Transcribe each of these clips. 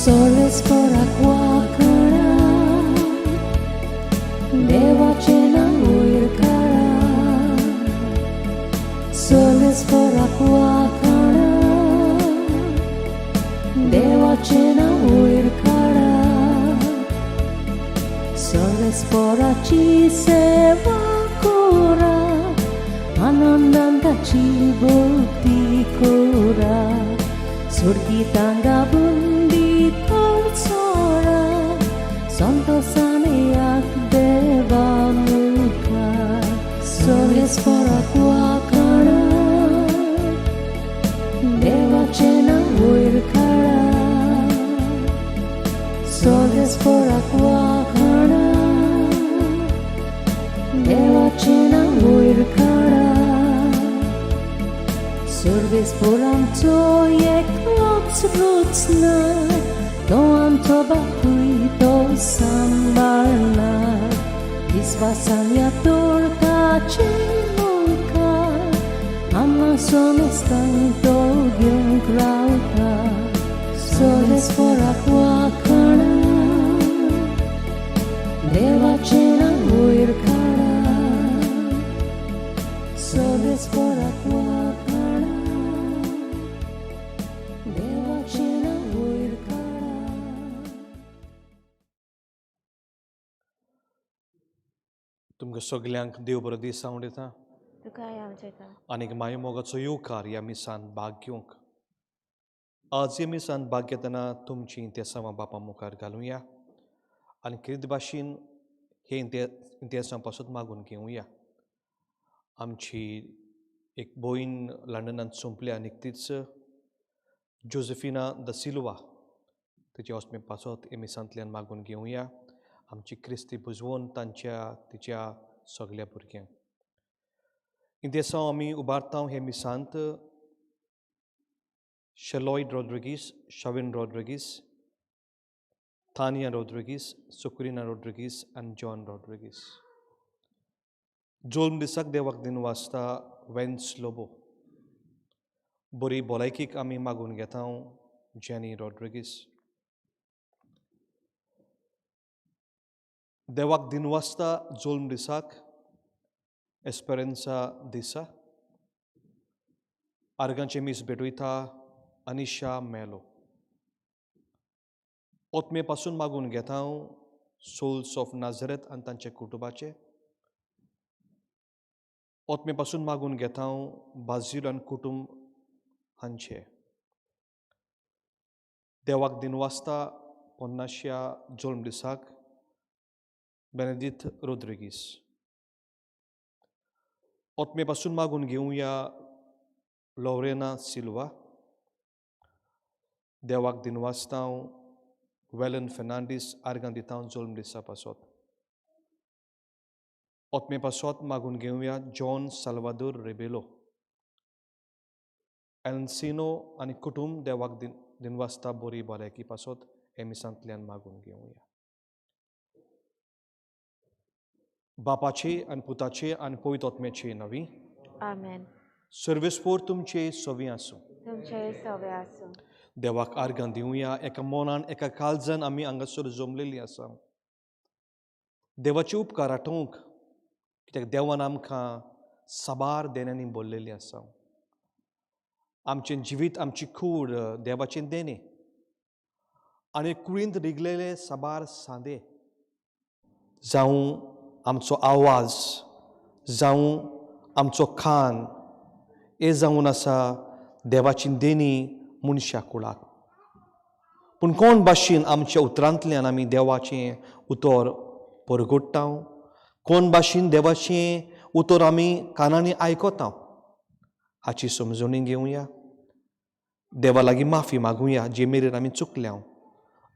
Solace पोराक वाखणा, देवाचें नांव वयर काडा. सोलेस पोराक वाखणा, देवाचें नांव वयर काडा. सोलेस पोराची सेवा करा, आनंदान ताची भक्ती करा. सोडगीतां गावून भितर सोडा, संतोषान येयात देवा मुखार. सोलेस पोराक वाखणा, देवाचें नांव वयर काडा. सोलेस पोराक वाखणा, देवाचें नांव वयर काडा. सर्वेस पोरांचो एकलोच रचणार, तो आमचो बापूय तो सांबाळणार. विस्वासान या तर ताचे मुखार, आमकां समेस्तांक तो घेवंक रावता. सोलेस पोराक वाखणा, देवाचें नांव वयर काडा. सोलेस पोराक वाखणा, देवाचें नांव वयर काडा. तुमकां सगल्यांक देव बरो दीस हांव दिता. तुकाय आमच्या येता. आनीक माय मोगाचो येवकार ह्या मिसान भाग घेवंक. आज ह्या मिसान भाग घेतना तुमची इंतेसांवां बापा मुखार घालुया आनी कितें भाशेन हे इंतेसांव पासून मागून घेवया. आमची एक भयण लंडनांत सोंपल्या निकतीच, जोजेफिना the Silva, तिचे वचपी पासत हे मिसांतल्यान मागून घेवया. आमची क्रिस्ती बुजवून तांच्या तिच्या सगल्या भुरग्यांक इंतेसांव आमी उबारता हे मिसांत. Sheloyd Rodrigues, Shavin Rodrigues, Tania Rodrigues, Sukrina Rodrigues आनी जॉन रॉड्रिगीस. जोल्म दिसाक देवाक दिन वाचता वेन्स लोबो. बरी भलायकीक आमी मागून घेता जॅनी रॉड्रिगीस. देवाक दिन वाचता जोल्म दिसाक एस्पेरेन्सा दिसा. आर्गांचे मीस भेटयता अनिशा मेलो. ओतमे पासून मागून घेता सोल्स ऑफ नाजरेत आनी तांच्या कुटुंबाचे. ओतमे पासून मागून घेता बाजील आनी कुटुंब हांचे. देवाक दिन वाचता 50व्या जोल्म दिसाक बेनेदीत रोद्रिगीस. ओतमे पासून मागून घेवया लोरेना सिल्वा. देवाक दिन वाचता वेलन फेर्नांडीस आर्गां दिता जोल्म दिसा पासत. ओतमे पासत मागून घेवया जॉन साल्वादोर रेबेलो. एल्सिनो आनी कुटुंब देवाक दिन वाचता बरी भलायकी पासत हे मिसांतल्यान मागून घेवया. बापाचे आनी पुताचे आनी पवित्र आत्म्याचे नवी. आमेन. सर्वेस्पोर तुमचे सवी आसूं. तुमचे सवे आसूं. देवाक आर्गां दिवया. एका मनान एका काळजान आमी हांगासर जमलेली आसा देवाचे उपकार आठोवंक, कित्याक देवान आमकां साबार देण्यांनी भरलेली आसा. आमचें जिवीत आमची कूड देवाचें देणें आनी कुडींत रिगलेले साबार सांदे जावं आमचो आवाज, जावं आमचो खान, हे जावन आसा देवाची देणी मनशा कुळाक. पूण कोण भाशेन आमच्या उतरांतल्यान आमी देवाचें उतर परगट्टा, कोण भाशेन देवाचें उतर आमी कानांनी आयकता हाची समजणी घेवया. देवा लागीं माफी मागुया जे मेरेन आमी चुकल्या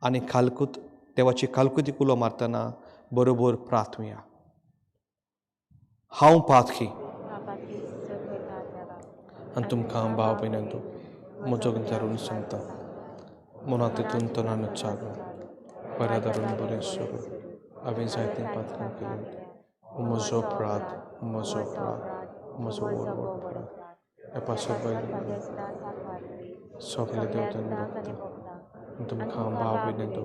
आनी खालकूत देवाची खालकुतीक उलो मारतना बरोबर प्रार्थुया. हांव पातकी आनी तुमकां भाव भयणांनो म्हजो धरून सांगता, मना तितून तणान चागून बऱ्या धरून बरें सोडून हांवें जायतीं पातकां केलीं. म्हजो अपराध, म्हजो अपराध, म्हजो व्हड व्हड अपराध. ह्या पासत सगळे देवतान भोगता. तुमकां भाव विनंती.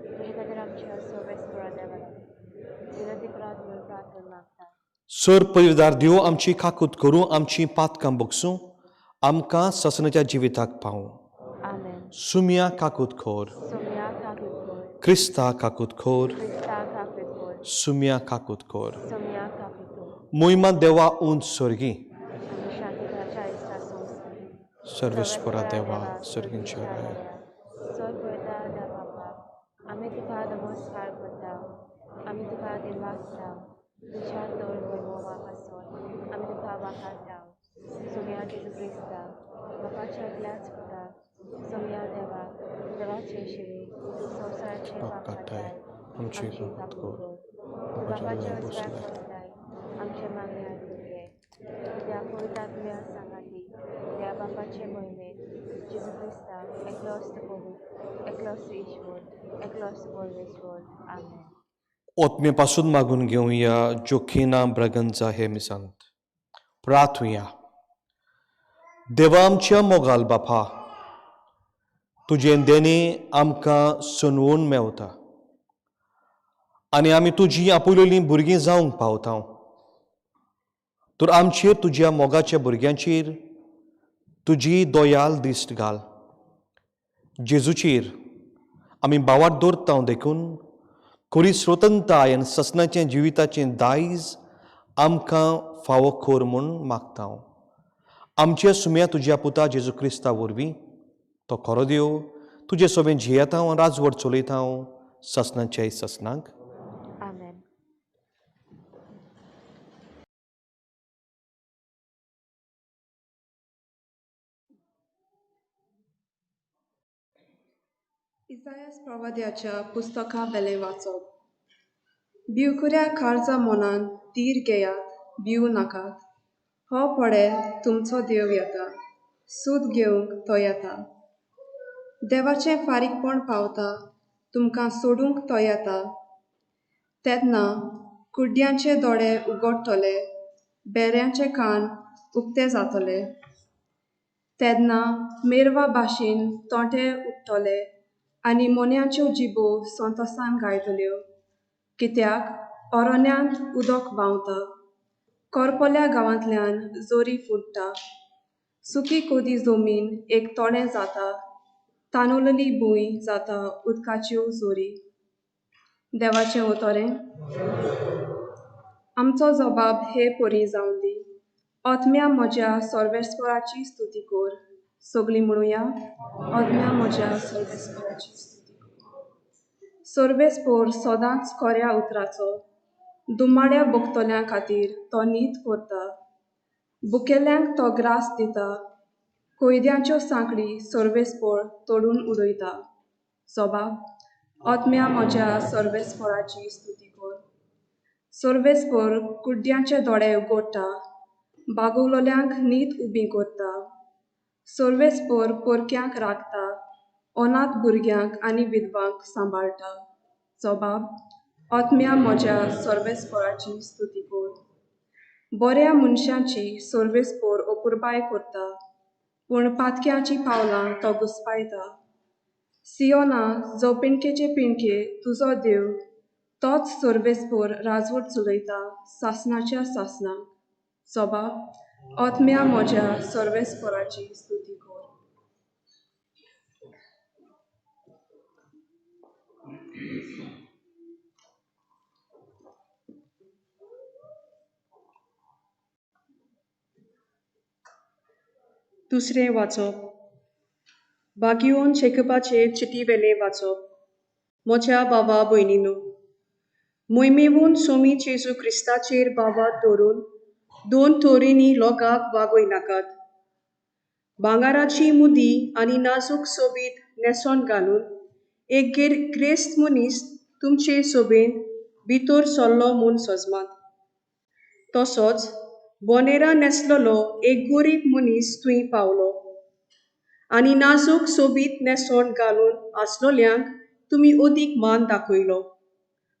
तुजे खातीर आमच्या सर्वेस्पोरा देवा विनंती करात म्हणून प्रार्थना मागता. सर परिदार देव आमची काकूत करूं, आमची पातकां बगसूं, आमकां ससनाच्या जिविताक पावूं. आमेन. सुम्या काकूत खोर. सोम्या काकूत कोर. क्रिस्ता काकूत खोर. क्रिस्ता काकूत कोर. सुम्या काकूत खोर. सोम्या काकूत कोर. मोहिमा देवा उंच स्वर्गी. आनी शांतताच्या इश्टा संवसार. सर्वेस्पोरा देवा सर्गींच्या. सोय पळयता त्या बापा, आमी तुका नमस्कार करता, आमी तुका दिनवासता. तुज्या तर वैभवा पासून आमी तुका वाखारता. सोम्या जेजू क्रिस्ता, बापाच्या एकल्याच पुता, सोम्या देवा, देवाचे शिवे, तूं संवसाराचे पाप पाप काडटाय, काडटाय, आमची आमची काकूत काकूत कर. कर. तूं बापाच्या बापाच्या उजव्या उजव्याक बसलाय. बसलाय, आमचे मागणें आयकून घे. त्या पवित्र सांगाती, त्या बापाचे मोहिमेंत, जेजू क्रिस्ता, एकलोच प्रभू, एकलोच ईश्वर, एकलोच परमेश्वर. आमेन. ओतमे पासून मागून घेवया जोखिना ब्रगंजा हे मिसांत प्रार्थुया. देवा आमच्या मोगाल बापा, तुजें देणें आमकां सनवून मेवता आनी आमी तुजी आपयलेलीं भुरगीं जावंक पावता. तर आमचेर, तुज्या मोगाच्या भुरग्यांचेर तुजी दोयाल दिश्ट घाल. जेजूचेर आमी बावाट दवरता देखून खरी स्वतंत्रताय आनी ससनाचें जिविताचें दायज आमकां फावो कर म्हूण मागता. आमच्या सुम्या तुज्या पुता जेजू क्रिस्ता वरवीं, तो खरो देव, तुजे सोबें जियेता आनी राजवट चलयता ससनाच्या ससनाक. आमेन. इसायास प्रवाद्याच्या पुस्तका वेलें वाचप. भिवकुऱ्या काळजा मनान धीर घेयात, भिवू नाकात. हो पळे तुमचो देव येता, सूद घेवंक तो येता. देवाचें फारीकपण पावता, तुमकां सोडूंक तो येता. तेन्ना कुड्ड्यांचे दोळे उगडटले, बेऱ्यांचे कान उक्ते जातले. तेन्ना मेरवा भाशेन तोंडे उडटले आनी मोन्यांच्यो जिबो संतोसान गायतल्यो. कित्याक अरण्यांत उदक व्हांवता, करपल्या गांवांतल्यान जोरी फुट्टा. सुकी कोदी जमीन एक तळें जाता, तानुलली भूंय जाता उदकाच्यो जोरी. देवाचें उतरें. आमचो जबाब हे परी जावन दी. आत्म्या म्हज्या सर्वेस्पराची स्तुती कर. सगळीं म्हणुया, आत्म्या म्हज्या सर्वेस्पराची स्तुती कर. सर्वेस्पोर सदांच खऱ्या उतराचो, दुमाड्या भोगतल्यां खातीर तो नीत करता. बुकेल्यांक तो ग्रास दिता, कोयद्यांच्यो सांकळी सर्वेस्पोर तोडून उडयता. जबाब, आत्म्या म्हज्या सर्वेस्पोराची स्तुती कर. सर्वेस्पोर कुड्ड्यांचे दोळे उगडटा, बागवलोल्यांक नीत उबी करता. सर्वेस्पोर परक्यांक राखता, अनाथ भुरग्यांक आनी विधवांक सांबाळटा. जबाब, आत्म्या म्हज्या सर्वेस्पोराची स्तुती कर. बऱ्या मनशांची सर्वेस्पोर अपुरबाय करता, पूण पातक्याचीं पावलां तो घुस्पायता. सियोना, जो पिणकेचे पिणके तुजो देव, तोच सर्वेस्पोर राजवट चलयता सासणाच्या सासणाक. जबाब, आत्म्या म्हज्या सर्वेस्पोराची स्तुती कर. दुसरें वाचप. बागियोन जेकबाचे चिटी वेलें वाचप. म्हज्या बाबा भयणीनो, मोहिमेवून सोमी जेजू क्रिस्ताचेर बावात दवरून दोन तोरींनी लोकांक वागयनाकात. भांगराची मुदी आनी नाजूक सोबीत न्हेसण घालून एक ग्रेस्त मनीस तुमचे सोबेंत भितर सरलो म्हूण सजमात. तसोच बोनेरा न्हेसलेलो एक गरीब मनीस थंय पावलो आनी नाजूक सोबीत न्हेसण घालून आसलोल्यांक तुमी अदीक मान दाखयलो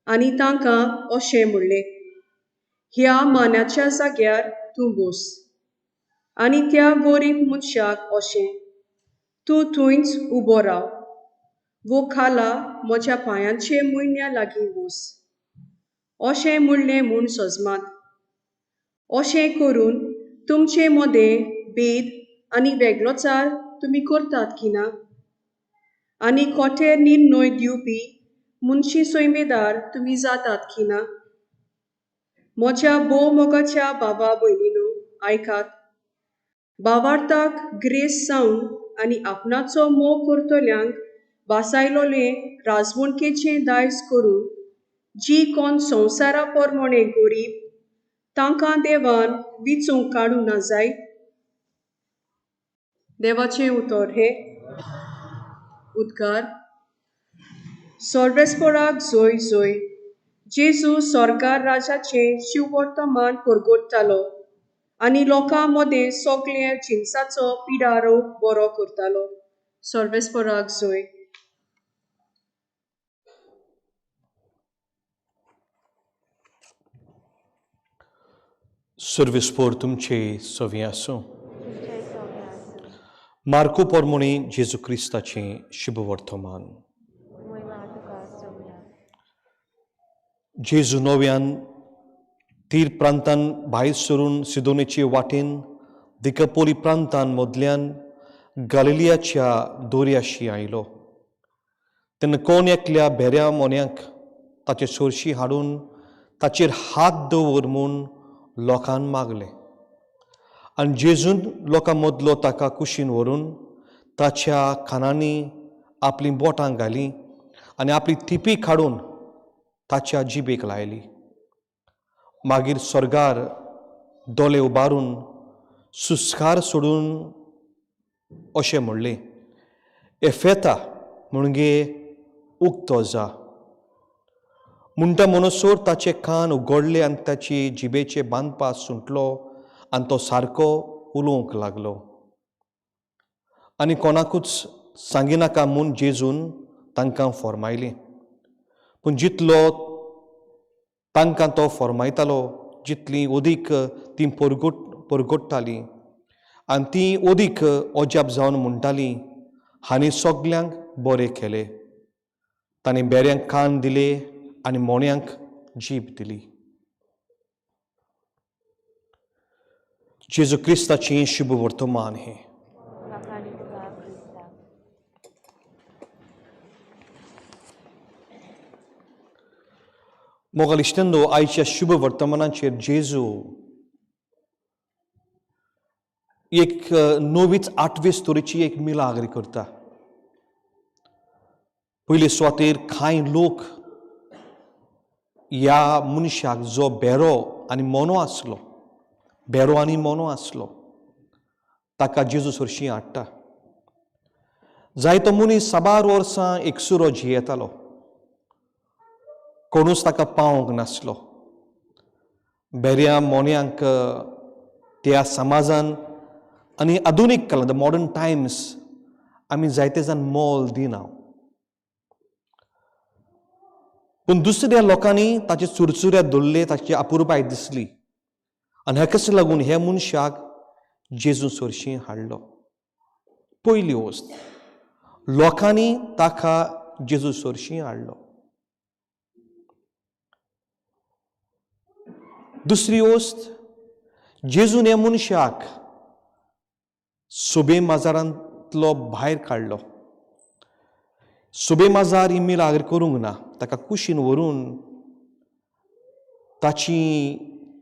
आनी तांकां अशें म्हणलें, ह्या मानाच्या जाग्यार तूं बस. आनी त्या गरीब मनशाक अशें, तूं थंयच उबो राव. वो खाला म्हज्या पांयांचे म्हयन्या लागीं वस अशें म्हणलें म्हूण सजमात. अशें करून तुमचे मदें भेद आनी वेगळोचार तुमी करतात की ना? आनी कोठे निर्णय दिवपी मुनशी सैमेदार तुमी जातात की ना? म्हज्या भोव मोगाच्या बाबा भयणीनो आयकात. भावार्थाक ग्रेस जावन आनी आपणाचो मोग करतल्यांक वासायलोलें राजवणकेचें दायज करून जी कोण संवसारा प्रमाणे गरीब तांकां देवान विचूंक काडूं ना जायत? देवाचें उतर हें. उद्गार. सर्वेस्पराक जोय जोय. जेजू सरकार राजाचें शिववर्तमान परगटतालो आनी लोकां मदें सगळ्या जिनसाचो पिडारो बरो करतालो. सर्वेस्पराक जोय. सर्वेस्पोर तुमचे सवी आसूं. तुमचे सवे आसूं. मार्को पोरमोणी जेजू क्रिस्ताचें शुभवर्तमान. मोहिमा तुका सोम्या. जेजू नव्यान तीर प्रांतान भायर सरून सिदोनेचे वाटेन दिकपोली प्रांतान मदल्यान गालिलियाच्या दोर्याशी आयलो. तेन्ना कोण एकल्या भेऱ्या मोन्याक ताचे सोरशी हाडून ताचेर हात दवर म्हूण लोकान मागलें. आनी जेजून लोकां मदलो ताका कुशीन व्हरून ताच्या कानांनी आपलीं बोटां घालीं आनी आपली थिपी काडून ताच्या जिबेक लायली. मागीर स्वर्गार दोळे उबारून सुस्कार सोडून अशें म्हणलें, एफेता म्हणगे उक्तो जा. म्हणटा म्हणसर ताचे कान उगडले आनी ताची जिबेचे बांदपास सुटलो आनी तो सारको उलोवंक लागलो. आनी कोणाकूच सांगिनाका म्हूण जेजून तांकां फॉर्मायलें. पूण जितलो तांकां तो फॉर्मायतालो जितली अदीक तीं परगट्टालीं आनी तीं अदीक अजाप जावन म्हणटालीं, हांणी सगल्यांक बरें केलें, तांणी बेऱ्यांक कान दिले आनी मोन्यांक जीब दिली. जेजू क्रिस्ताचें शुभ वर्तमान हें. मोगाल इश्टंदो, आयच्या शुभ वर्तमानाचेर जेजू एक नवीच आठवे स्तोरीची एक मिलाग्री करता. पयले सुवातेर कांय लोक ह्या मनशाक जो बेरो आनी मोनो आसलो, बेरो आनी मोनो आसलो, ताका जेजू सरशीं हाडटा. जायतो मनीस साबार वर्सां एकसुरो जियेतालो, कोणूच ताका पावंक नासलो. बेऱ्या मोन्यांक त्या समाजान आनी आधुनीक काळांत, the modern Times, आमी जायते जाण मोल दिना. पूण दुसऱ्या लोकांनी ताचे चुरचुऱ्या धरले, ताची अपुरबाय दिसली आनी हाकाच लागून ह्या मनशाक जेजू सरशीं हाडलो. पयली वस्त, लोकांनी ताका जेजू सरशीं हाडलो. दुसरी वस्त, जेजून ह्या मनशाक सुबे माजारांतलो भायर काडलो. सुबे माजार ही मिलाग्र करूंक ना, ताका कुशीन व्हरून ताची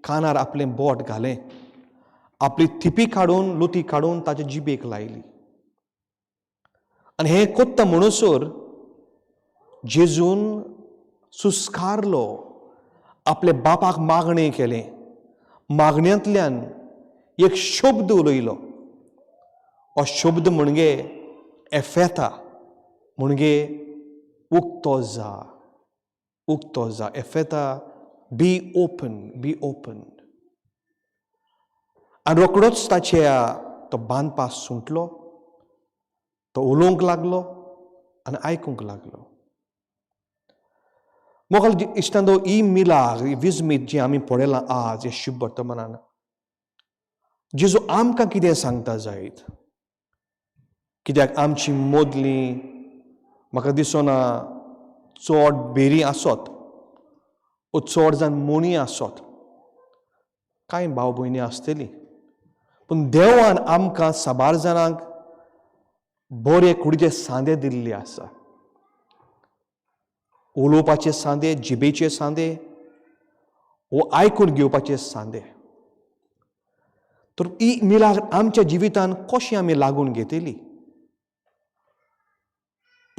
कानार आपलें बोट घालें, आपली थिपी काडून लुती काडून ताचे जिबेक लायली. आनी हें कोत्ता म्हणसर जेजून सुस्कारलो, आपल्या बापाक मागणें केलें. मागण्यांतल्यान एक शब्द उलयलो. हो शब्द म्हणजे एफेता, म्हणजे उक्तो जा, उक्तो जा. एफेता, बी ओपन, बी ओपन. आनी रोकडोच ताच्या तो बांदपास सुंटलो, तो उलोवंक लागलो आनी आयकूंक लागलो. मोगाल इश्टांनो, ही मिलाग, ही विजमीत जी आमी पळयलां आज हे शुभ वर्तमानान, जेजू आमकां कितें सांगता जायत? कित्याक आमची मदली म्हाका दिसना चड बेरी आसत ओ चड जाण मोनी आसत, कांय भाव भयणी आसतली, पूण देवान आमकां साबार जाणांक बरे कुडीचे सांदे दिल्ले आसा. उलोवपाचे सांदे, जिबेचे सांदे वो आयकून घेवपाचे सांदे. तर ही मिलाग्र आमच्या जिवितान कशी आमी लागून घेतली?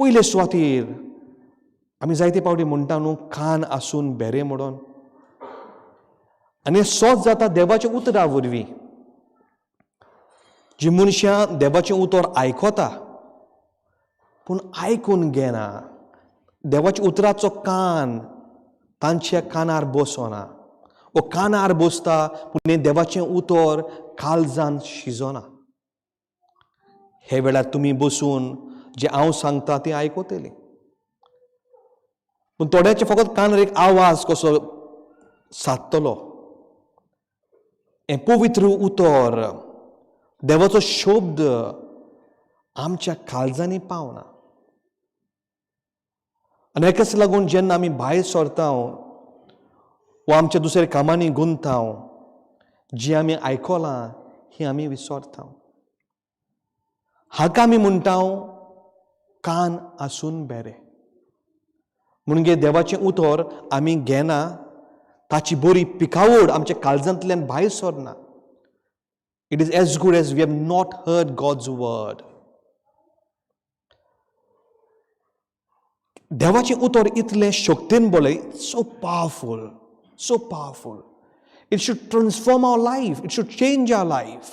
पयले सुवातेर आमी जायते पावटी म्हणटा न्हू, कान आसून बेरे म्हणून, आनी सोच जाता देवाच्या उतरा वरवीं. जी मनशां देवाचें उतर आयकता पूण आयकून घेना, देवाच्या उतराचो कान तांच्या कानार बसना, वो कानार बसता पूण हें देवाचें उतर काळजान शिजना. हे वेळार तुमी बसून जें हांव सांगता तें आयकतलीं, पूण थोड्याचे फकत कानार एक आवाज कसो सादतलो. हें पवित्र उतर, देवाचो शब्द आमच्या काळजांनी पावना. आनी हेकाच लागून जेन्ना आमी भायर सरता वा आमच्या दुसऱ्या कामांनी गुंता, जी आमी आयकलां ही आमी विसरता. हाका आमी म्हणटा कान आसून बेरे. म्हणजे देवाचें उतर आमी घेना, ताची बरी पिकावड आमच्या काळजांतल्यान भायर सरना. It is as good as we have not heard God's word. देवाचें उतर इतलें शक्तीन बोलय, so powerful, so powerful. It should transform our life, it should change our life.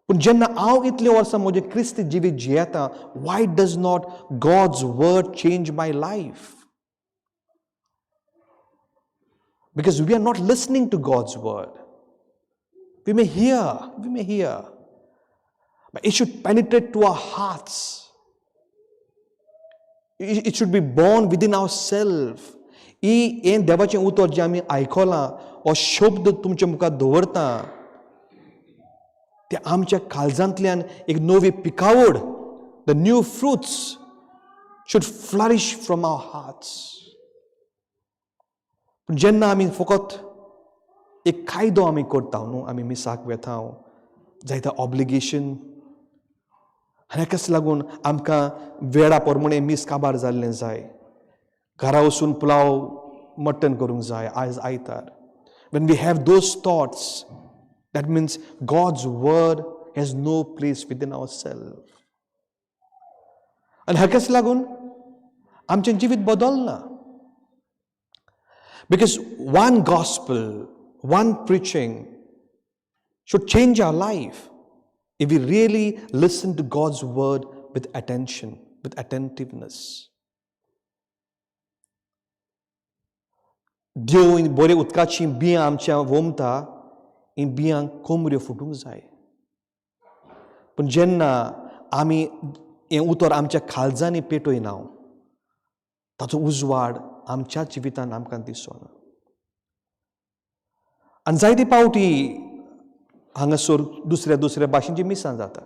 पूण जेन्ना हांव इतलीं वर्सां म्हजें क्रिस्ती जिवीत जियेता, why does not God's word change my life? Because we are not listening to God's word. We may hear, we may hear, but it should penetrate to our hearts. It should be born within ourselves. ही हें देवाचें उतर जें आमी आयकलां, हो शब्द तुमच्या मुखार दवरता, ते आमच्या काळजांतल्यान एक नवी पिकावड, the new fruits should flourish from our hearts. पूण जेन्ना आमी फकत एक कायदो आमी करता न्हू, आमी मिसाक वेता, जायते ऑब्लिगेशन, आनी हाकाच लागून आमकां वेळा प्रमाणे मीस काबार जाल्लें जाय, घरा वचून पुलाव मटन करूंक जाय आयज आयतार. When we have those thoughts, that means God's word has no place within our self. आनी हाकाच लागून आमचें जिवीत बदलना. Because one gospel, one preaching should change our life if we really listen to God's word with attention, with attentiveness. देव बरे उदकाचीं बियां आमच्या वोमता, हीं बियां कोमऱ्यो फुटूंक जाय. पूण जेन्ना आमी हें उतर आमच्या काळजांनी पेटयना, ताचो उजवाड आमच्या जिवितान आमकां दिसना. आनी जायते पावटी हांगासर दुसऱ्या दुसऱ्या भाशेंची मिसां जाता,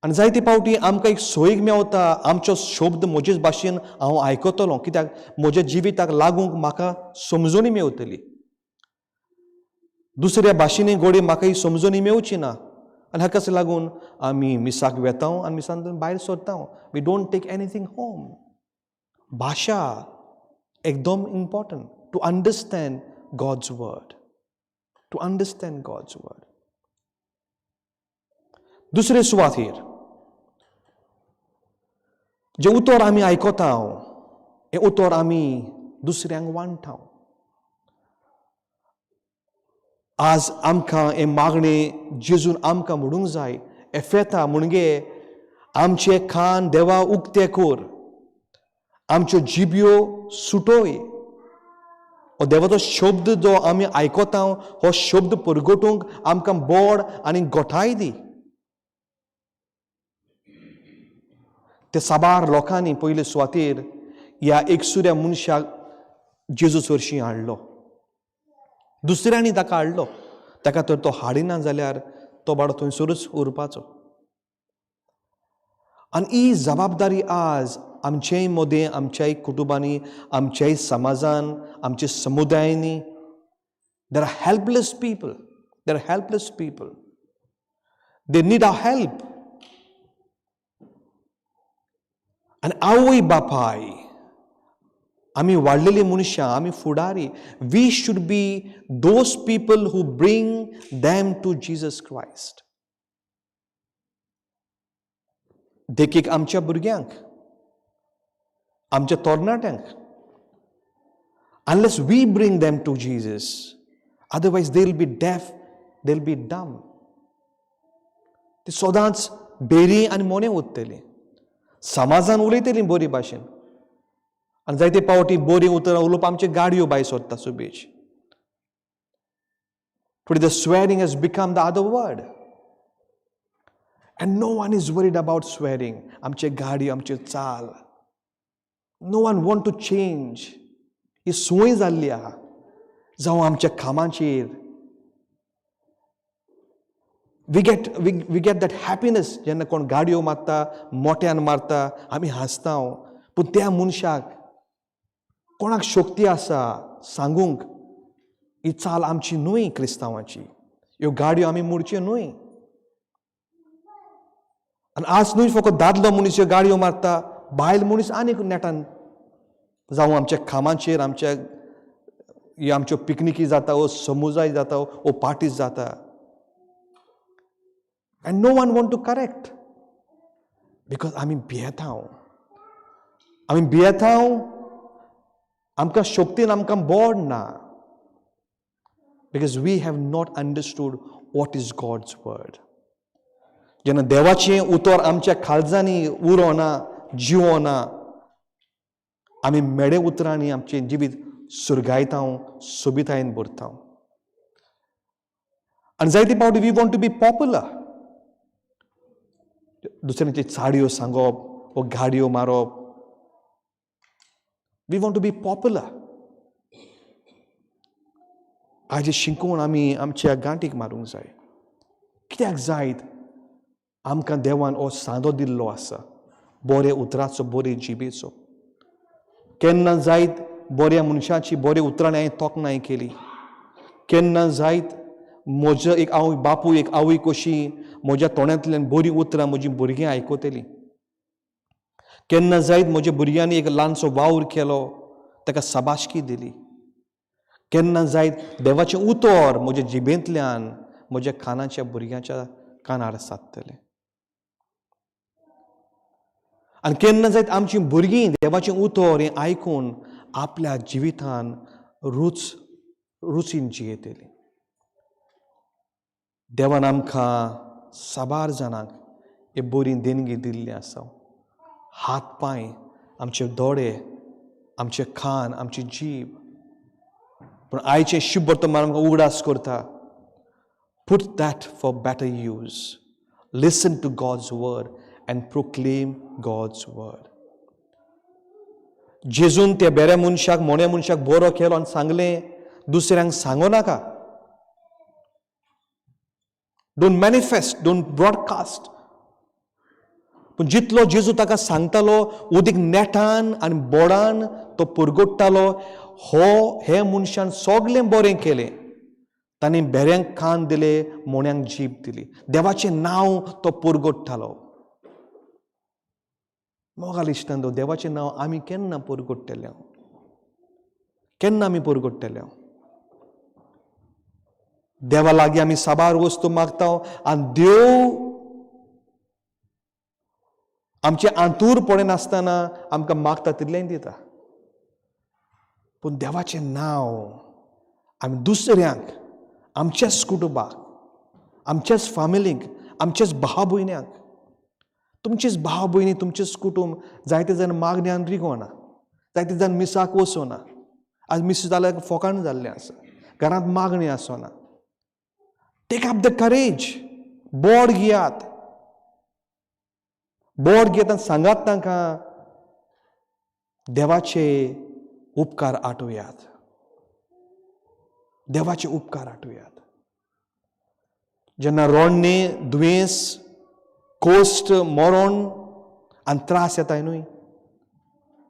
आनी जायते पावटी आमकां एक सोयीक मेवता, आमचो शब्द म्हजेच भाशेन हांव आयकतलो, कित्याक म्हज्या जिविताक लागूंक म्हाका समजणी मेवतली. दुसऱ्या भाशेनी गोडी म्हाका ही समजणी मेवची ना. आनी हाकाच लागून आमी मिसाक वेता आनी मिसांतल्यान भायर सरता. We don't take anything home. भाशा एकदम important to understand God's word, to understand God's word. दुसरे सुवातेर जें उतर आमी आयकता, हें उतर आमी दुसऱ्यांक वांट्टा. आज आमकां हें मागणें जेजून आमकां म्हणूंक जाय, एफेता म्हणजे आमचे कान देवा उक्ते कर, आमच्यो जिब्यो सुटोय. हो देवाचो शब्द जो आमी आयकता, हो शब्द परगटूंक आमकां बोड आनी गोठाय दी. ते साबार लोकांनी पयले सुवातेर ह्या एकसुऱ्या मनशाक जेजू चरशीं हाडलो, दुसऱ्यांनी ताका हाडलो. ताका तर तो हाडिना जाल्यार तो बाडो थंयसरूच उरपाचो. आनी ही जबाबदारी आज आमचेय मदें, आमच्याय कुटुंबांनी, आमच्याय समाजान, आमच्या समुदायांनी. There are helpless people, there are helpless people, they need our help. आनी आवय बापाय, आमी वाडलेलीं मनशां, आमी फुडारी, we should be those people who bring them to Jesus Christ. देखीक आमच्या भुरग्यांक, आमच्या तरणाट्यांक. Unless we bring them to Jesus, otherwise they will be deaf, they will be dumb. ती सदांच बेरी आनी मोने उरतली. समाजान उलयतली बरी भाशेन, आनी जायते पावटी बरीं उतरां उलोवप आमच्यो गाडयो भायर सोदता सुबेज. Today the swearing has become the other word, and no one is worried about swearing. आमचे गाडी, आमचे चाल, no one want to change. ही संवय जाल्ली आहा. जावं आमच्या कामाचेर we get that happiness. जेन्ना कोण गाडयो मारता, मोट्यान मारता, आमी हांसता. पूण त्या मनशाक कोणाक शक्ती आसा सांगूंक ही चाल आमची न्हय, क्रिस्तांवाची ह्यो गाडयो आमी मोडच्यो न्हय. आनी आज न्हय फकत दादलो मनीस ह्यो गाडयो मारता, बायल मनीस आनीक नेटान. जावं आमच्या कामाचेर, आमच्या ह्यो आमच्यो पिकनिकी जाता, वो समुदाय जाता, वो पार्टीज जाता, and no one want to correct because आमी भियेता. आमी भियेता, आमकां शक्तीन आमकां बोड ना, because we have not understood what is God's word. जेन्ना देवाचें उतर आमच्या काळजांनी उरोना, जिवोना, आमी मेडे उतरांनी आमचें जिवीत सुरगायता, सोबितायेन भरता. आनी जायते फावटी we want to be popular. दुसऱ्यांची चाडयो सांगप वो गाडयो मारप, we want to be popular. आयचे शिकोवन आमी आमच्या गांठीक मारूंक जाय. कित्याक जायत आमकां देवान हो सांदो दिल्लो आसा, बरे उतराचो, बरे जिबेचो. केन्ना जायत बऱ्या मनशाची बऱ्या उतरांनी हांवें तोखणाय केली. केन्ना जायत म्हजो एक आवय बापूय, एक आवय कशी म्हज्या तोंडांतल्यान बरीं उतरां म्हजीं भुरगीं आयकतलीं. केन्ना जायत म्हज्या भुरग्यांनी एक ल्हानसो वावर केलो, ताका शाबासकी दिली. केन्ना जायत देवाचें उतर म्हज्या जिबेंतल्यान म्हज्या कानाच्या भुरग्यांच्या कानार सादतलें. आनी केन्ना जायत आमचीं भुरगीं देवाचें उतर हें आयकून आपल्या जिवितान रुचीन जियेतलीं. देवान आमकां साबार जाणांक हे बरी देणगी दिल्ली आसा. हात पांय, आमचे दोळे, आमचे कान, आमची जीब. पूण आयचें शुभ वर्तमान आमकां उगडास करता, put that for better use. Listen to God's word and proclaim God's word. जेजून त्या बेऱ्या मनशाक, मोण्या मनशाक बरो केलो आनी सांगलें, दुसऱ्यांक सांगो नाका. Don't manifest, don't broadcast. पूण जितलो जेजू ताका सांगतालो, उदीक नेटान आनी बोडान तो पुरगोडटालो. हो हे मनशान सगलें बरें केलें. ताणें बेऱ्यांक कान दिले, मोण्यांक जीब दिली. देवाचें नांव तो पुरगोडटालो. मोगाल इश्टांनो, देवाचें नांव आमी केन्ना पुरगोडटले? केन्ना आमी पुरगोडटले? देवा लागीं आमी साबार वस्तू मागता आनी देव आमचें आंतूर पळयनासतना आमकां मागता तितलेंय दिता. पूण देवाचें नांव आमी दुसऱ्यांक, आमच्याच कुटुंबाक, आमच्याच फामिलीक, आमच्याच भाव भयण्यांक, तुमचेच भाव भयणी, तुमचेच कुटुंब जायते जाण मागण्यान रिगोना, जायते जाण मिसाक वचोना. आज मिस जाल्यार फोकाण जाल्लें आसा, घरांत मागणी आसना. Take up the courage, बोड घेयात, बोड घेयात आनी सांगात तांकां देवाचे उपकार आठोवयात, देवाचे उपकार आठोवयात. जेन्ना रोडणें, दुयेंस, कोश्ट, मरण आनी त्रास येताय न्हय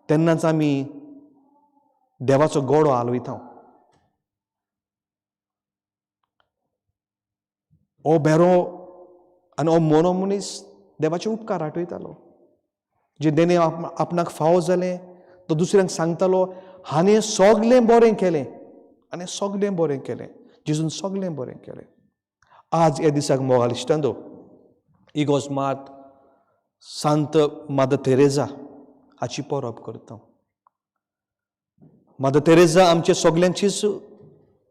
तेन्नाच आमी देवाचो गोडो आलयता. ओ भेरो आनी ओ मोनो मनीस देवाचे उपकार आठयतालो. जे देणे आपणाक फावो जालें तो दुसऱ्यांक सांगतालो, हाणें सगलें बरें केलें, हाणें सगलें बरें केलें, जेजून सगलें बरें केलें. आज ह्या दिसाक मोगाल इश्टांनो, इगोज मात सांत मदर तेरेजा हाची परब करता. मदर तेरेजा आमच्या सगल्यांचीच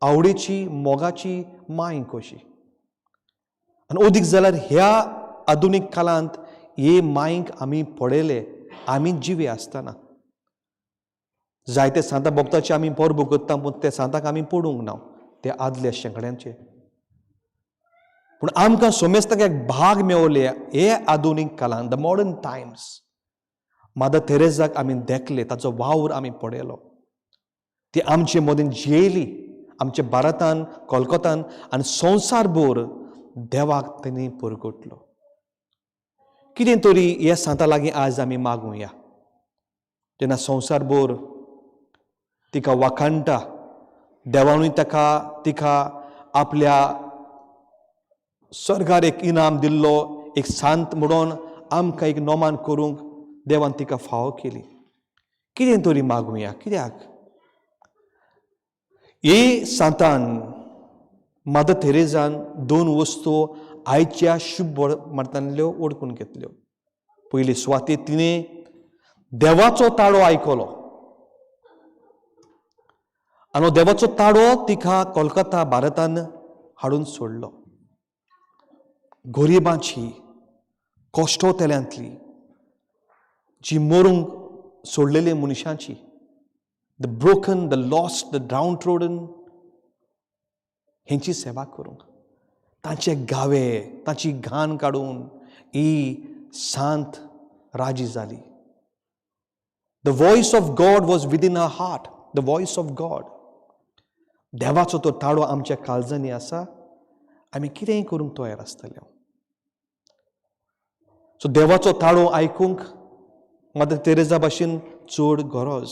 आवडीची मोगाची माय कशी. आनी अदीक जाल्यार ह्या आधुनीक काळांत हे मायक आमी पळयले, आमी जिवे आसतना जायते सांता भक्ताचे आमी परबो करता, पूण ते सांताक आमी पडूंक ना, ते आदल्या शेंकड्यांचे. पूण आमकां सोमेस्ताक एक भाग मेवले हे आधुनीक काळांत, the modern Times. Mother तेरेजाक आमी देखले, ताचो वावर आमी पळयलो, ती आमचे मदीं जियेली, आमच्या भारतान, कोलकोतान आनी संवसारभर देवाक तेणी परगटलो. कितें तरी ह्या सांता लागीं आज आमी मागुया. जेन्ना संवसारभर तिका वाखाणटा, देवानूय ताका तिका आपल्या स्वर्गार एक इनाम दिल्लो, एक सांत म्हणून आमकां एक नोमान करूंक देवान तिका फावो केली. कितें तरी मागुया. कित्याक हे सांतान मदर तेरेजान दोन वस्तू आयच्या शुभ मर्तांतल्यो ओडकून घेतल्यो. पयली सुवातेर तिणें देवाचो ताळो आयकलो आनी देवाचो ताळो तिका कोलकाता भारतान हाडून सोडलो. गरिबांची कश्टोतेल्यांतली जी मरूंक सोडलेली मनशांची, the broken, the lost, the downtrodden, हेंची सेवा करूंक, तांचे गावे, तांची घाण काडून ही सांत राजी जाली. The voice of God was within her heart, the voice of God. देवाचो तो ताळो आमच्या काळजांनी आसा, आमी कितेंय करूंक तयार आसतले. सो देवाचो ताळो आयकूंक मदर तेरेजा भाशेन चड गरज.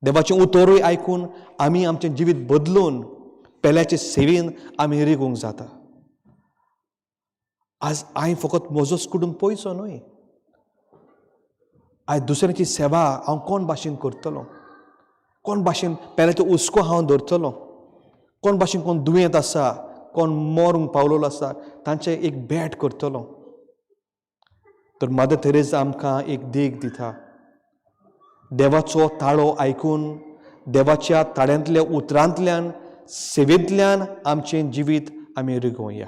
देवाचें उतरूय आयकून आमी आमचें जिवीत बदलून पेल्याचे सेवेन आमी रिगूंक जाता. आज हांवें फकत म्हजोच कुटुंब पयचो न्हय, आयज दुसऱ्याची सेवा हांव कोण भाशेन करतलो, कोण भाशेन पेल्याचो हुस्को हांव धरतलो, कोण भाशेन कोण दुयेंत आसा, कोण मरूंक पावलेलो आसा तांचें एक भेट करतलो. तर मदर तेरेजा आमकां एक देख दिता. देवाचो ताळो आयकून देवाच्या ताळ्यांतल्या उतरांतल्यान सेवेंतल्यान आमचें जिवीत आमी रिगोवया.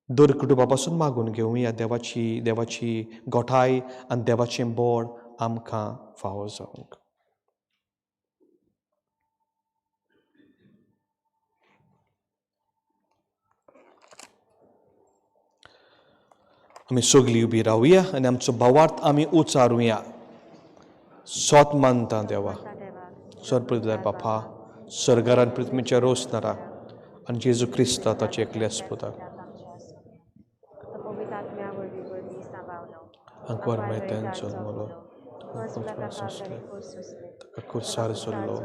दर कुटुंबा पासून मागून घेवया देवाची देवाची गोठाय आनी देवाचें बळ आमकां फावो जावंक. आमी सगळीं उबी रावया आनी आमचो भावार्थ आमी उचारुया. सोत मानता देवा, सरपृथ्वीर बापा, सर्गारान पृथ्वीच्या रोसनारा आनी जेजू क्रिस्ता ताचे एकले पुता अंकवर मायत्यान जल्मलो, ताका कुर्सार सोडलो,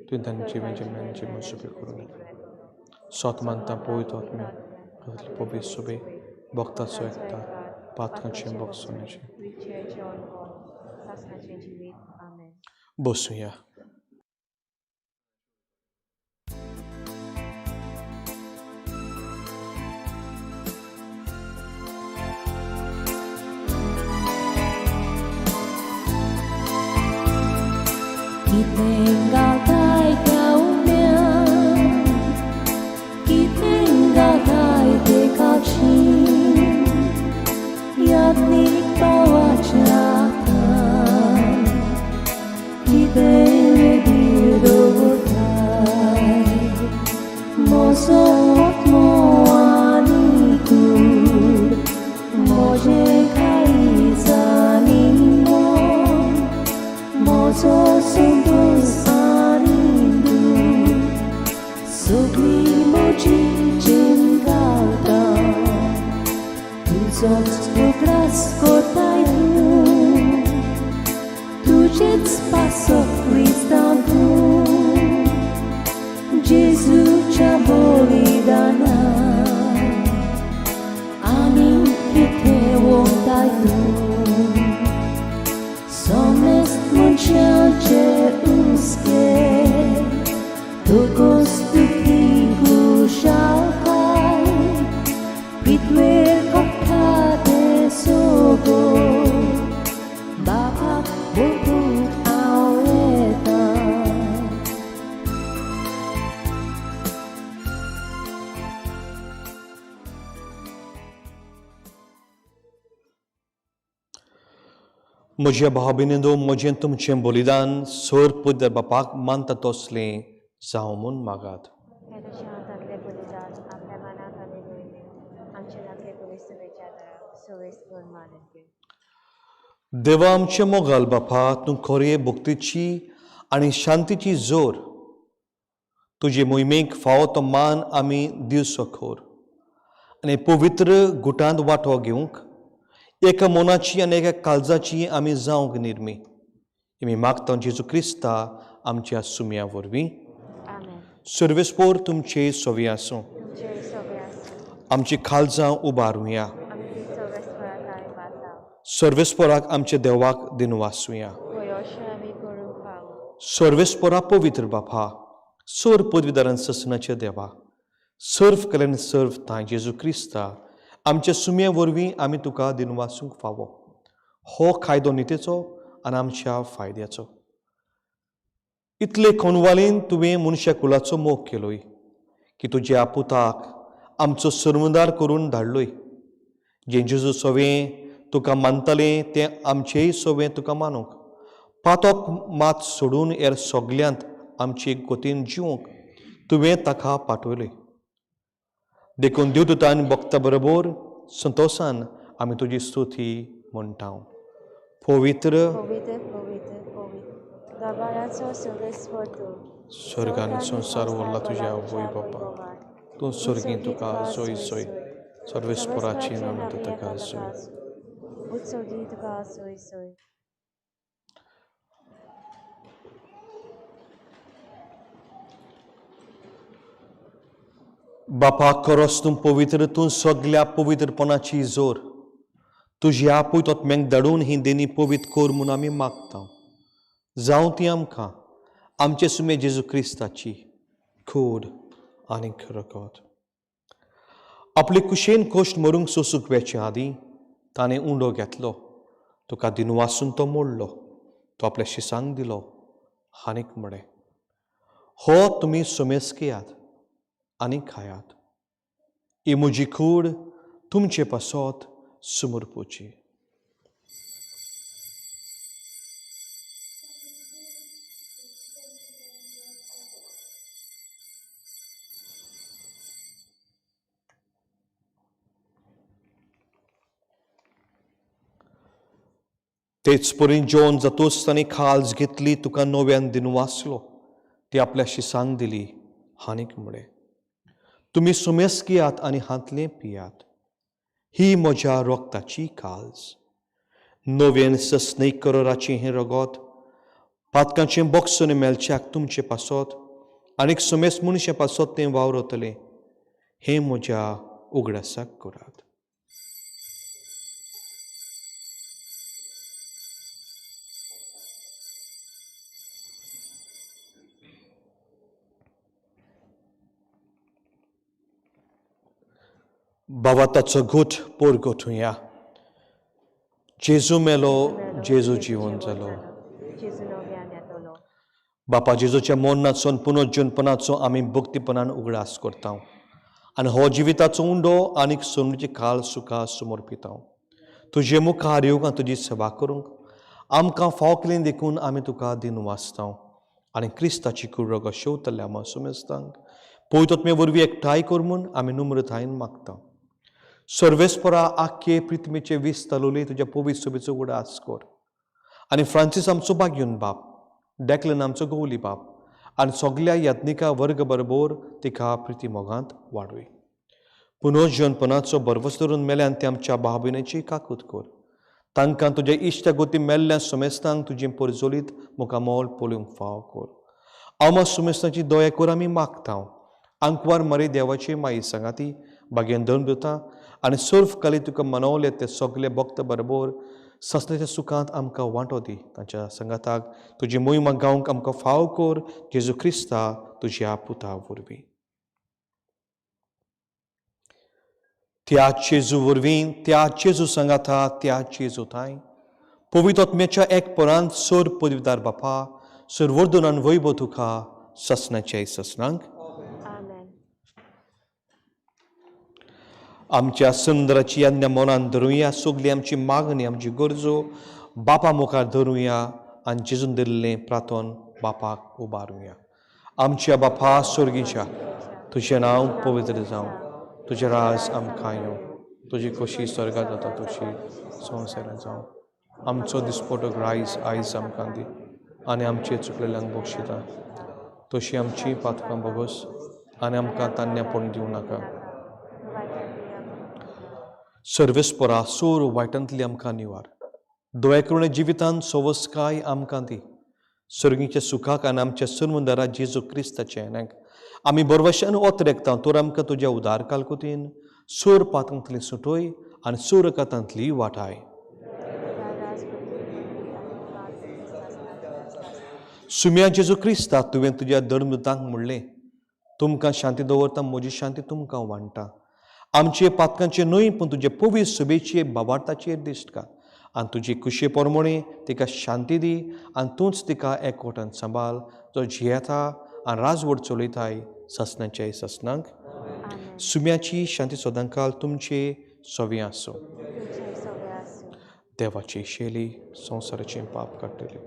तुवें तांची मेंची मनसुबी करून सोत मानता पवित्र आत्म्या पवित्र सुबे भक्ताचो एकता पातकांचें भोगसणेचें. बसुया. Mozo तुजोच उगडास कोताय तूं, तुजेच पासो क्रिस्तांव तूं, जेजूच्या बलिदाना आनी कितें वताय तूं, सोमेस्त मनशांचे हुस्के, तुगोस तुकी खुशालकाय, पृथ्वेर कोट्टा तें सगळें, बापाक वळखूंक हांव येता. म्हज्या भाव भयणींनो, म्हजें तुमचें बलिदान सर पवित्र बापाक मानता तसलें जावं म्हूण मागात. हे तशें हातांतलें बलिदान आपल्या मनाक आनी मोहिमेक आमचे नाथे पवित्र दाराक सवेस म्हूण मानून घे. देवा आमचे मोगाल बापा, तूं खोरये भक्तीची आनी शांतीची जोर, तुजे मोहिमेक फावो तो मान आमी दिवचो खोर आनी पवित्र गुटांत वांटो घेवंक एका मनाची आनी एका काळजाची आमी जावंक निर्मी. आमी मागता जेजू क्रिस्ता आमच्या सुम्या वरवीं. आमेन. सर्वेस्पोर तुमचे सोवी आसूं. तुमचे सोबे आसूं. आमची काळजां उबारुया. आमी ती सर्वेस्पराक आमी मानता. सर्वेस्पोराक आमच्या देवाक दिनवासुया. पळय अशें आमी करूंक फावो. सर्वेस्पोरा पवित्र बापा, सोर पदवीदारान ससनाच्या देवा, सर्व कल्याण सर्व तांय जेजू क्रिस्ता आमच्या सुम्या वरवीं आमी तुका दिनवासूंक फावो. हो कायदो नितेचो आनी आमच्या फायद्याचो. इतले कोनवालीन तुवें मनशा कुलाचो मोग केलोय की तुज्या पुताक आमचो सरमदार करून धाडलोय. जें जेजू सवें तुका मानतालें तें आमचेय सवें तुका मानूंक, पातक मात सोडून हेर सगल्यांत आमचे गोतीन जिवंक तुवें ताका पाठवलें. देखून देवदूतान भक्ता बरोबर संतोसान आमी तुजी स्तुती म्हणटा. पवित्र पवित्र पवित्र पवित्र दरबाराचो सर्वेस्पर तूं, स्वर्ग आनी संवसार व्हडला तुज्या आवय बापा, तूं स्वर्गीं तुका सोय सोय, सर्वेस्पराची नाम तुका सोय. उत्सर्गी तुका सोय सोय. बापा खरोच तूं पवित्र, तूं सगल्या पवित्रपणाची जोर. तुजी आपूय तोतम्यांक धाडून ही देणी पवित्र कर म्हूण आमी मागता. जावं ती आमकां आमचे सुमे जेजू क्रिस्ताची कूड आनी रगत. आपले कुशेन कोश्ट मरूंक सोसूंक वेचे आदीं ताणें उंडो घेतलो, तुका दिनवासून तो मोडलो, तो आपल्या शिसांक दिलो आनीक म्हळें, हो तुमी सुमेस घेयात आनी खायात, ही म्हजी कूड तुमचे पासत सुमरपुची. तेच परी जेवन जातूच ताणें खाज घेतली, तुका नव्यान दिनवासलो, ती आपल्या शिसांक दिली आनीक म्हळें, तुमी सुमेस घेयात आनी हांतलें पियात, ही म्हज्या रगताची काल्ज, नव्यान सस्नेक करोराचें हें रगत पातकांचें बॉक्सून मेळच्याक तुमचे पासत आनीक सुमेस मनशा पासत तें वावरतलें, हें म्हज्या उगडासाक करात. बाबा ताचो घोट पोर गोठुया. जेजू मेलो, जेजू जिवन जालो. बापा जेजूच्या मरणाचो आनी पुनर्जीवनपणाचो आमी भक्तीपणान उगडास करता आनी हो जिविताचो उंडो आनीक सोडणुची काल सुखा समर्पिता. तुजे मुखार येवंक आनी तुजी सेवा करूंक आमकां फाव केली देखून आमी तुका दिनवासता आनी क्रिस्ताची कुरग शेवतल्या सुमेस्तांक पवित्र वरवीं एकठांय कर म्हूण आमी नम्रतायेन मागता. सर्वेस्परा आख्खे प्रिथमीचे वीस तालुले तुज्या पवित्र सोबेचो उगडास कर आनी फ्रांसीस आमचो बागयून बाप, डेक्लन आमचो गवली बाप आनी सगल्या याज्ञिका वर्ग बरोबर तिका प्रिती मोगांत वाडय. पुनर्जीवनपणाचो भरवंसो धरून मेल्यान ते आमच्या भाव भयणीची काकूत कर. तांकां तुज्या इश्ट गोती मेल्ल्या सुमेस्तांक तुजी परजोलीत मुखामोल पळोवंक फाव कर. आमा सुमेस्तांची दया कर आमी मागता. आंकवार मरे देवाची माई सांगाती भाग्यान धरून दिता आनी सर्व काली तुका मनवले ते सगळे भक्त बरोबर ससण्याच्या सुखांत आमकां वांटो दी. तांच्या संगाताक तुजी मोहिमा गावंक आमकां फाव कर. जेजू क्रिस्ता तुज्या पुता वरवीं. त्या जेजू वरवीं, त्या जेजू सांगाता, त्या जेजू थांय पवित्र आत्म्याच्या एक परांत सोर पदवीदार बापा सर्वर्धनान वैभव तुका ससनाच्या ससनांक. आमेन. आमच्या सुंदराची यज्ञ मनान धरुया. सगली आमची मागणी आमची गरजो बापा मुखार धरुया आनी जेजून दिल्लें प्रार्थन बापाक उबारुया. आमच्या बापा स्वर्गीच्या, तुजें नांव पवित्र जावं, तुजें राज आमकां येवं, तुजी खोशी स्वर्गात जाता तशी संवसारांत जावं. आमचो दिसपटो रायस आयज आमकां दी आनी आमचे चुकलेल्यांक बक्षिता तशी आमची पातकां बोगस आनी आमकां तान्या पडून दिवं नाका. सर्वेस्परा सोर वायटांतली आमकां निवार. दया करुणे जिवितांत सवस्काय आमकां दी. सर्गीच्या सुखाक आनी आमच्या सरमुंदारा जेजू क्रिस्ताच्या येण्याक आमी बरवशान ओतरेकता तर आमकां तुज्या उदार कालकुतीन सोर पातांतली सुटोय आनी सोरकातांतली वाटाय. सुम्या जेजू क्रिस्ता तुवें तुज्या धर्मदूतांक म्हणलें, तुमकां शांती दवरता, म्हजी शांती तुमकां वांट्टा. आमचे पातकांचे न्हय पूण तुजे पवित्र सभेचे बाबार्थाचेर दिश्ट घाल आनी तुजी कुशे प्रमाणे तिका शांती दी आनी तूंच तिका एकवटान सांबाळ जो जियेता आनी राजवट चलयताय ससनाच्या ससनांक. सुम्याची शांती सदांकाल तुमचे सवी आसूं. देवाची शैली संवसाराचें पाप काडटली.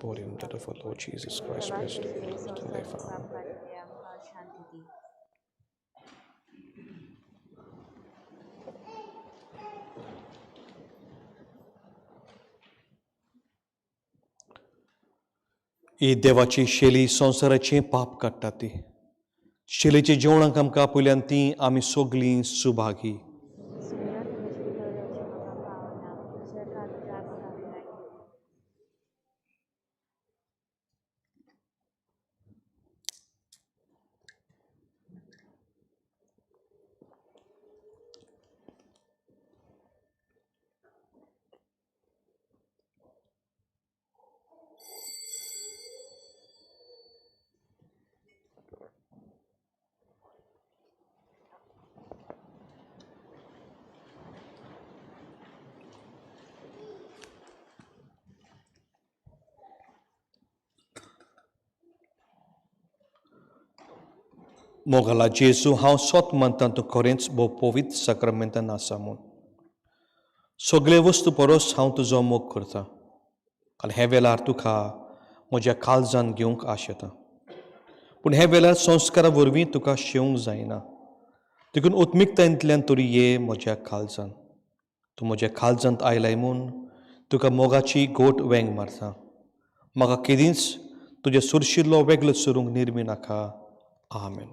Podium that of our Lord Jesus Christ, blessed to life. ही देवाची शैली संवसाराचें पाप काडटा ती शैलीच्या जेवणाक आमकां पयल्यान ती आमी सगलीं सुभागी. मोगाला जेजू, हांव सोत मानता तूं खरेंच भोव पवित्र साक्रामेंतान आसा म्हूण. सगळे वस्तू परस हांव तुजो मोग करता आनी हे वेळार तुका म्हज्या काळजान घेवंक आशेता. पूण हे वेळार संस्कारा वरवीं तुका शेवंक जायना, देखून उत्मिकतायेंतल्यान तरी ये म्हज्या काळजान. तूं म्हज्या काळजांत आयलाय म्हूण तुका मोगाची गोट वेंग मारता. म्हाका केदींच तुजें सुरशिल्लो वेगळो सरूंक निर्मी नाका. आमेन.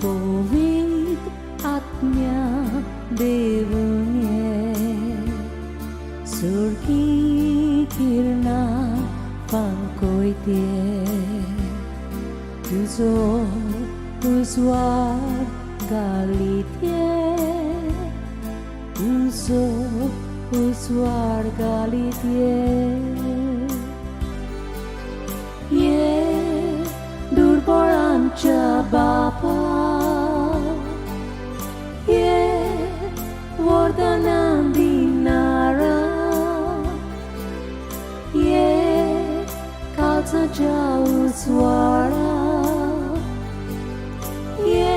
Povid atmya devunye surki kirna pankoitie tuzo uzwar galitie. तुजो उजवाड घालीत ये. ये दुर्बळांच्या बापा, ये वरदानां दिणारा, ये काळजाच्या उजवाडा, ये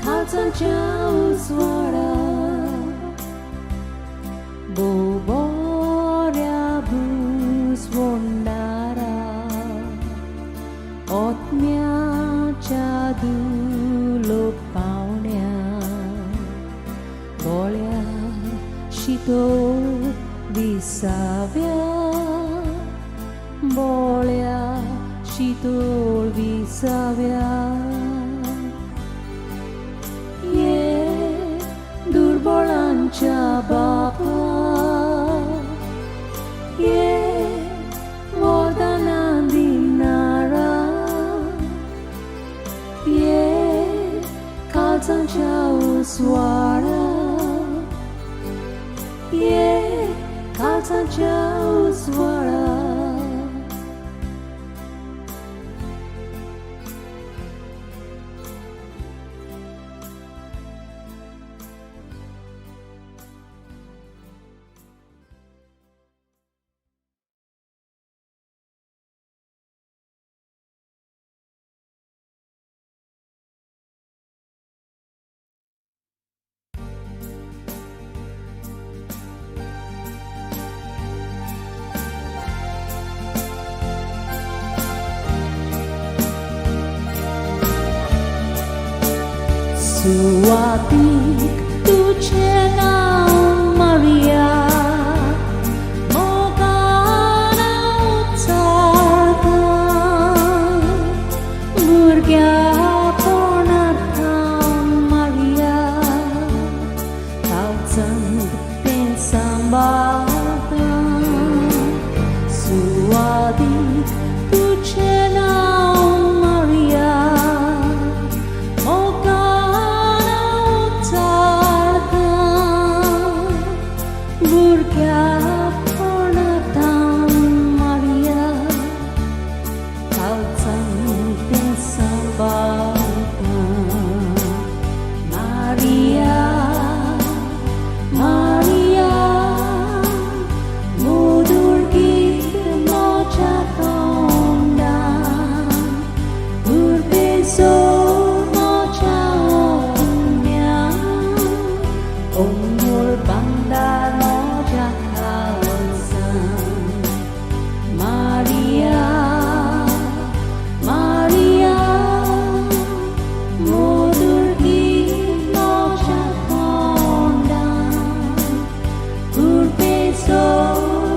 काळजाच्या उजवाडा. भोव बऱ्या भुजवणारा, आत्म्याच्या दुलोक पावण्या, बोळ्या शितोळ विसाव्या, बोळ्या शितोळ विसाव्या. ये दुर्बळांच्या बापा, ये वरदानां दिणारा, ये काळजाच्या उजवाडा, ये काळजाच्या उजवाडा. सुवातीक तुजें नांव मारिया, मोगान उच्चारता, भुरग्यापणार थावन मारिया, काळजांत तें सांबाळता. सुवातीक तुजें नांव मारिया, मोगान उच्चारता, भुरग्यापणार थावन मारिया, काळजांत तें सांबाळता. मारिया, मारिया, मधुर गीत म्हज्या तोंडान, उर्बेचो म्हज्या आत्म्यान, अमोल भांडार म्हज्या काळजान. मारिया, मारिया, मधुर गीत म्हज्या तोंडान, उर्बेचो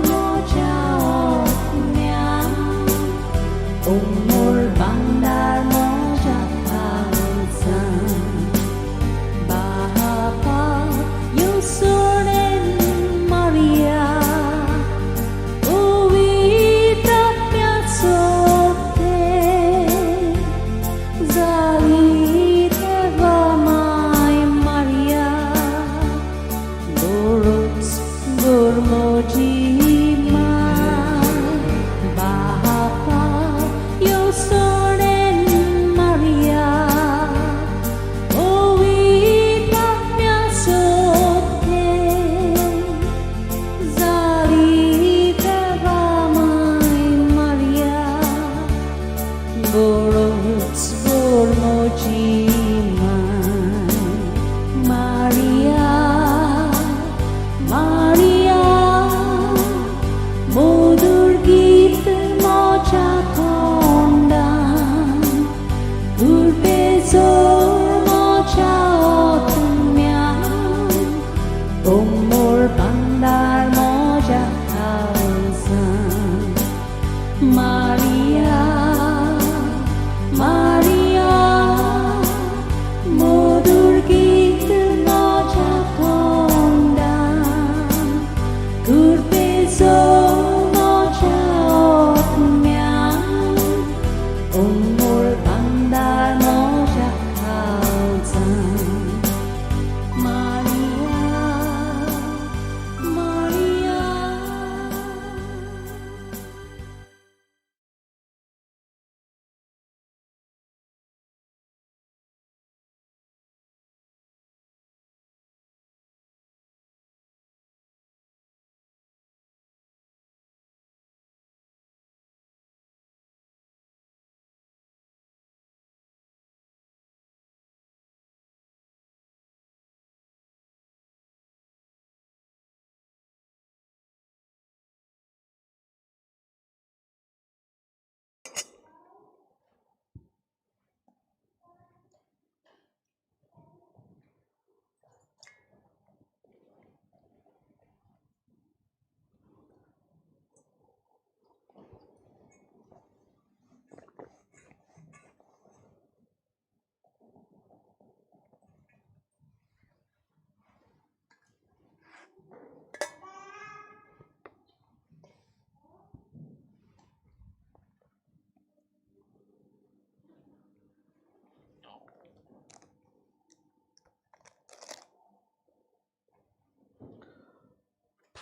म्हज्या आत्म्यान, अमोल भांडार म्हज्या काळजान. बापा येवजणेंतल्यान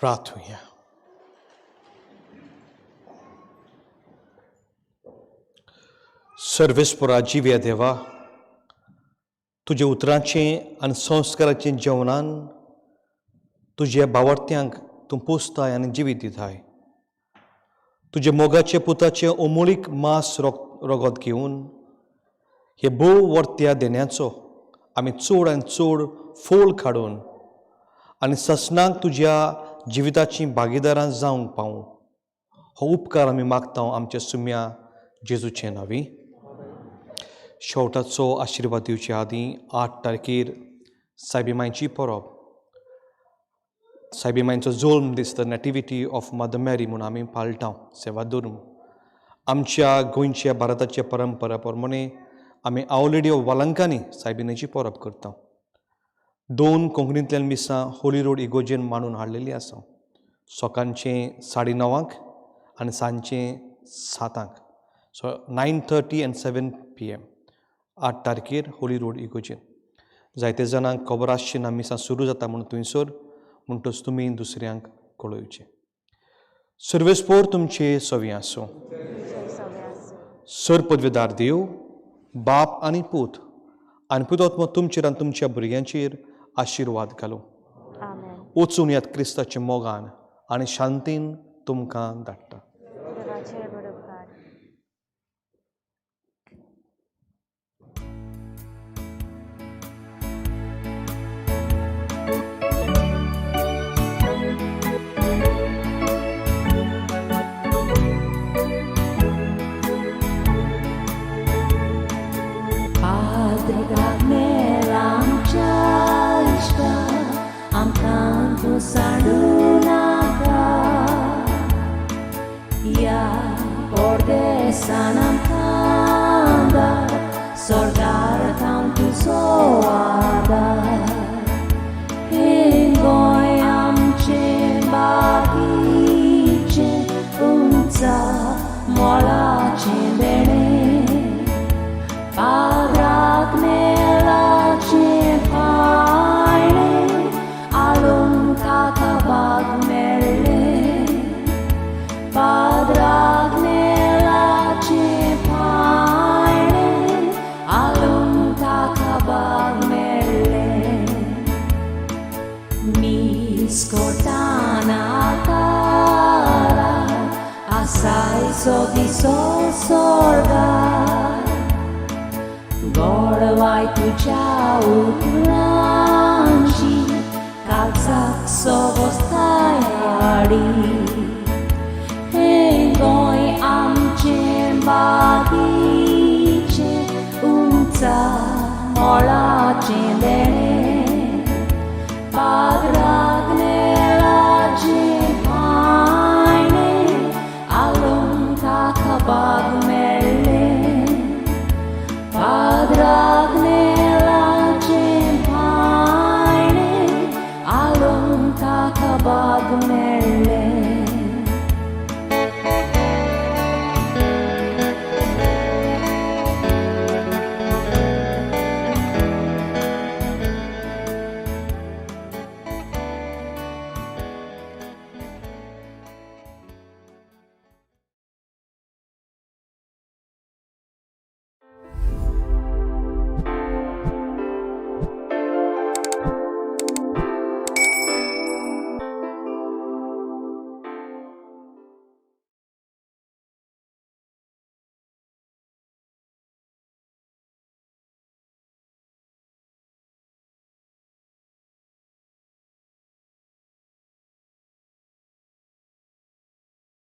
प्रार्थुया. सर्वेस्पोरा जिव्या देवा, तुज्या उतरांचें आनी संस्काराचें जेवणान तुज्या बावडत्यांक तूं पोसताय आनी जिवीत दिताय. तुज्या मोगाचे पुताचें अमोलीक मास रगत घेवन हे भोव वर्त्या देण्याचो आमी चड आनी चड फोल काडून आनी ससनाक तुज्या जिविताचीं भागीदारां जावंक पावूं, हो उपकार आमी मागता आमच्या सुम्या जेजूचे नांवी. शेवटाचो आशिर्वाद दिवचे आदीं 8 तारखेर सायबी मांयची परब, सायबी मांयचो जोल्म दीस, the nativity of mother Mary म्हूण आमी पाळटा सेवा धरून. आमच्या गोंयच्या भारताच्या परंपरा प्रमाणे आमी ऑलरेडी वालंकांनी सायबिनाची परब करता. 2 कोंकणींतल्यान मिसां होली रोड इगोजेन मांडून हाडलेली आसा, सकाळचें 9:30 आनी सांजचें 7. सो 9:30 आनी 7 PM 8 तारखेर होली रोड इगोजेन. जायते जाणांक खबर आसची ना मिसां सुरू जाता म्हूण थंयसर, म्हणटच तुमी दुसऱ्यांक कळोवचें. सर्वेस्पोर तुमचे सवी आसूं. सर पदवेदार देव बाप आनी पूत आनी पुतात्मो तुमचेर आनी तुमच्या भुरग्यांचेर आशिर्वाद घालूं. वचून यात क्रिस्ताच्या मोगान आनी शांतीन तुमकां धाडटा. Bag